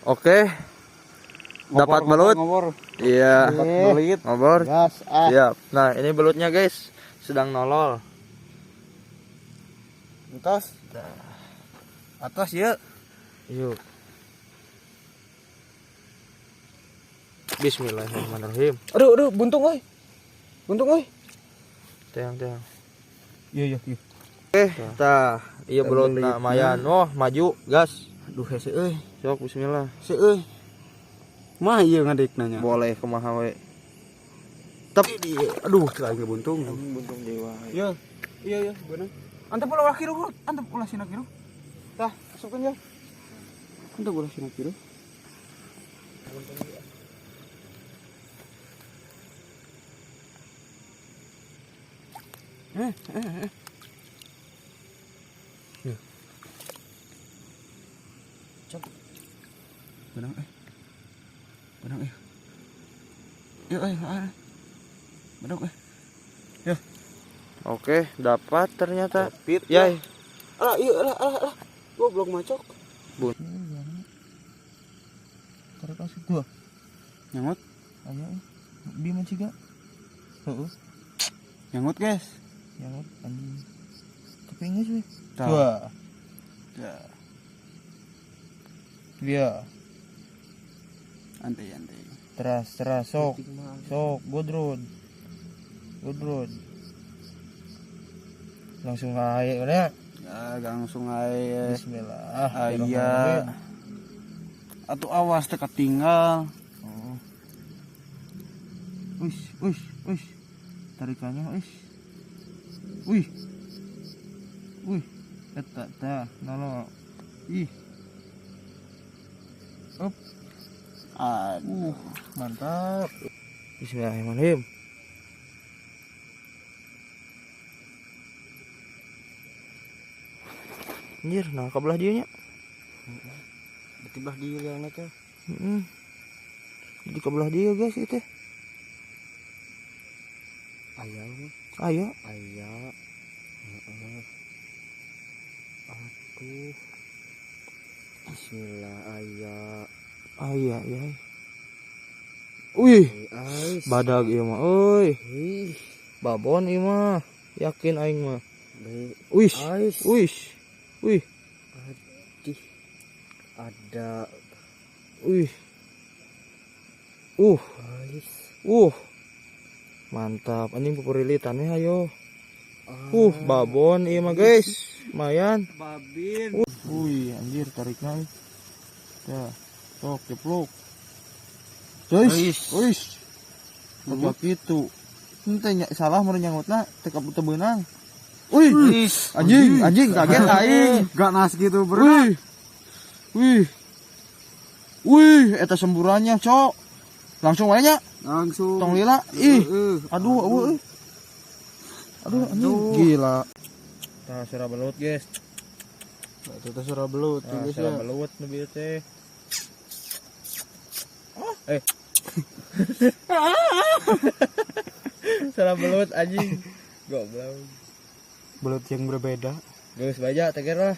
Oke. Dapat belut. Iya. Ngobor. Gas, ah. Siap. Nah, ini belutnya guys, sedang nolol. Atas. Atas ya. Yuk. Bismillahirrahmanirrahim. Aduh, aduh, buntung euy. Buntung euy. Teang, teang. Iya, iya, iya. Oke, tah, iya belut lumayan. Oh, maju, gas. Aduh, hese euy. Sok bismillah. Hese euy. Mah ieu ngadekna nya. Boleh kumaha we. Tep. Aduh, aing buntung. Buntung dewa. Iya. Iya, iya, bener. Antep ulah kiru, antep ulah sina kiru. Tah, masukkeun ya. Antep ulah sina kiru. Ya. Cok. Benang Benang Yuk, Benang Ya. Oke, dapat ternyata. Dapit, ya. Alah, iya, alah, alah, alah. Goblok macok. Bun. Tarik asup gua. Nyangut? Ayo, bi manciga. Heeh. Nyangut, guys. Nyangut anjing. Tapi geus we. Dua. Iya. Antai, antai. Teras, teras, sok. Sok, godrod. Godrod. Langsung aja ya. Ya, langsung aja. Bismillah. Aya. Atau awas teka tinggal. Oh. Wih, wih, wih. Tarikannya, wih. Wih. Wih. Eta tah, nolo. Ih. Up. Aduh, mantap. Bismillahirrahmanirrahim. Anjir, nah kebelah dia nya. Berarti belah dia yang teh. Heeh. Jadi kebelah dia guys itu. Aya. Aya. Aya. Heeh. Aduh. Bismillah aya. Aya ya. Wih. Badag ieu mah euy. Babon ieu mah. Yakin aing mah. Wih. Wih. Wih. Adih. Ada. Wih. Mantap anjing pupurilitannya ayo. Babon ieu mah guys. Lumayan. Babin. Wih, anjir tarikna. Ya. Sok jeplok. Guys, wih. Coba kitu. Henteu nya salah mun nyangutna teu teu beunang. Wih, anjing, anjing kaget aing. Gak nas gitu, bro. Wih. Wih. Wih, eta semburannya, cok. Langsung wae nya. Langsung. Tong lila. Ih. Aduh, eueuh. Aduh, anjing gila. Tah sura belut, guys. Eta sura belut, guys. Sura belut nu bieu teh. Sura belut anjing. Goblok. Belut yang berbeda. Geus baja teger lah.